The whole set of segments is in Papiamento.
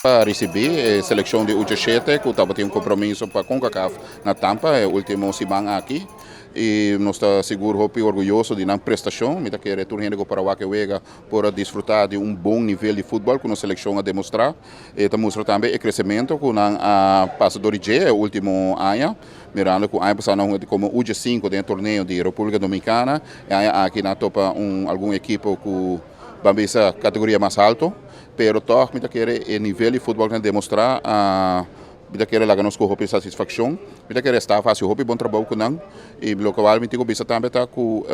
A risibí e selekshon di U17 ku tabatin un kompromiso pa Concacaf na Tampa e último siman aki i nos ta sigur hopi orguyoso di nan prestashon. Mi ta kere tur hende ku por a wak e wega por a disfrutá di un bon nivel di futbòl ku nos selekshon a demostrá. E ta mustra tambe e kresementu ku nan a pasa dor di dje e último aña, mirando ku aña pasá nan hunga komo U15 den e torneo di Repúblika Dominikana. E aña aki nan a topa un algun ekipo ku ban bisa kategoria mas haltu. Pero tòg mi ta kere e nivel di futbòl ku nan demostrá a mi ta kere laga nos ku hopi satisfakshon. Mi ta kere e staf hasi hopi bon trabou ku nan i lokual mi tin ku bisa tambe ta ku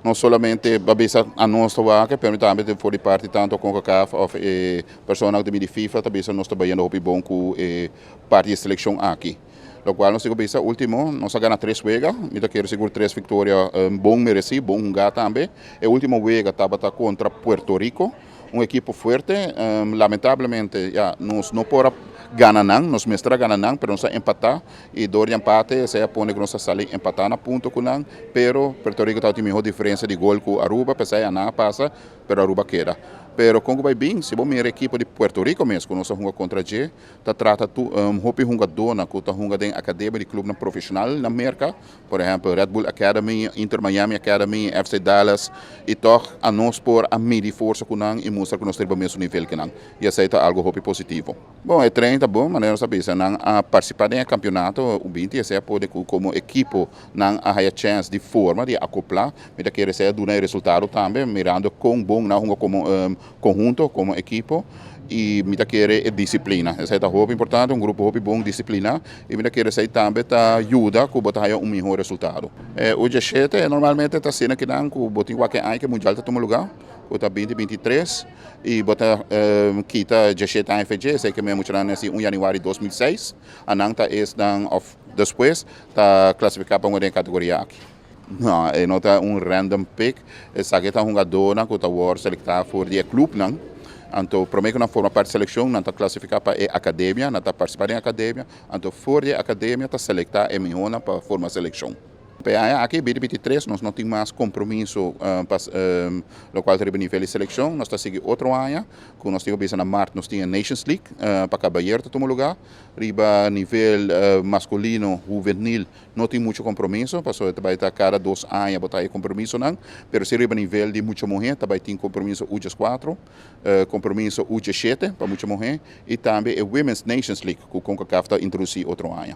no solamente pa bisa anos ta wak pero mi tambe for di parti tantu Concacaf òf e personanan ku ta bini di FIFA ta bisa nos ta bayendo hopi bon ku e parti di selekshon aki. Lokual nos tin ku bisa ultimo nos a gana tres wega, mi ta kere sigur tres viktoria bon meresí, bon hungá tambe. E ultimo wega tabata kontra Puerto Rico, un ekipo fuerte. Lamentablemente ya nos no por a gana nan, nos mester a gana nan, pero nos a empatá i dor di empate esei a pone ku nos a sali empatá na punto ku nan, pero Puerto Rico tabatin mihó diferensia di gol ku Aruba, p'esei a nan a pasa. Pero Aruba keda. Pero kon ku bai bin, si bo mira e ekipo di Puerto Rico mes ku nos a hunga kontra dje, ta trata tu hopi hungadónan ku ta hunga den akademia di klubnan profeshonal na Merka, por ehèmpel Red Bull Academy, Inter Miami Academy, FC Dallas, i tòg anos por a midi forsa ku nan i mustra ku nos ta riba mesun nivel ku nan. I esei ta algu hopi positivo. Bon, e trein ta bon, manera nos a bisa, nan a partisipá den e kampionato U binti, esei a pone ku komo ekipo nan a haya chèns di forma, di akoplá. Mi ta kere esei a duna e resultado tambe, mirando kon bon nan a hunga komo konhunto, komo ekipo, i mi ta kere e disiplina. Esei ta hopi importante, un grupo hopi bon disipliná, i mi ta kere esei tambe ta yuda ku bo ta haya un mihó resultado. E U diesshete normalmente ta asina kinan ku bo tin wak e aña ku e mundial ta tuma lugá. Ku ta binti 23 i bo ta kita djeshete aña fe dje, esei ke men muchanan nasi un januari 2006, anan ta esnan òf despues ta klasifiká pa hunga den e kategoria aki. No, e no ta un random pick, esaki ta hungadónan ku ta wòrdu selektá for di e klupnan, anto promé ku nan forma parti selekshon nan ta klasifiká pa e akademia, nan ta partisipá den e akademia, anto for di e akademia ta selektá e mihónan pa forma selekshon. Pa e aña aki, binti 23, nos no tin mas kompromiso pa lokual ta riba nivel di selekshon. Nos ta sigui otro aña ku nos tin ku bisa na mart nos tin e Nations League pa kabayer ta tuma lugá. Riba nivel maskulino huvenil no tin muchu kompromiso pasobra ta bai ta kada dos aña bo ta haña kompromisonan. Pero si riba nivel di mucha muhé ta bai tin kompromiso U dieskuatro, kompromiso U diesshete pa mucha muhé i tambe e Women's Nations League ku Concacaf ta introdusí otro aña.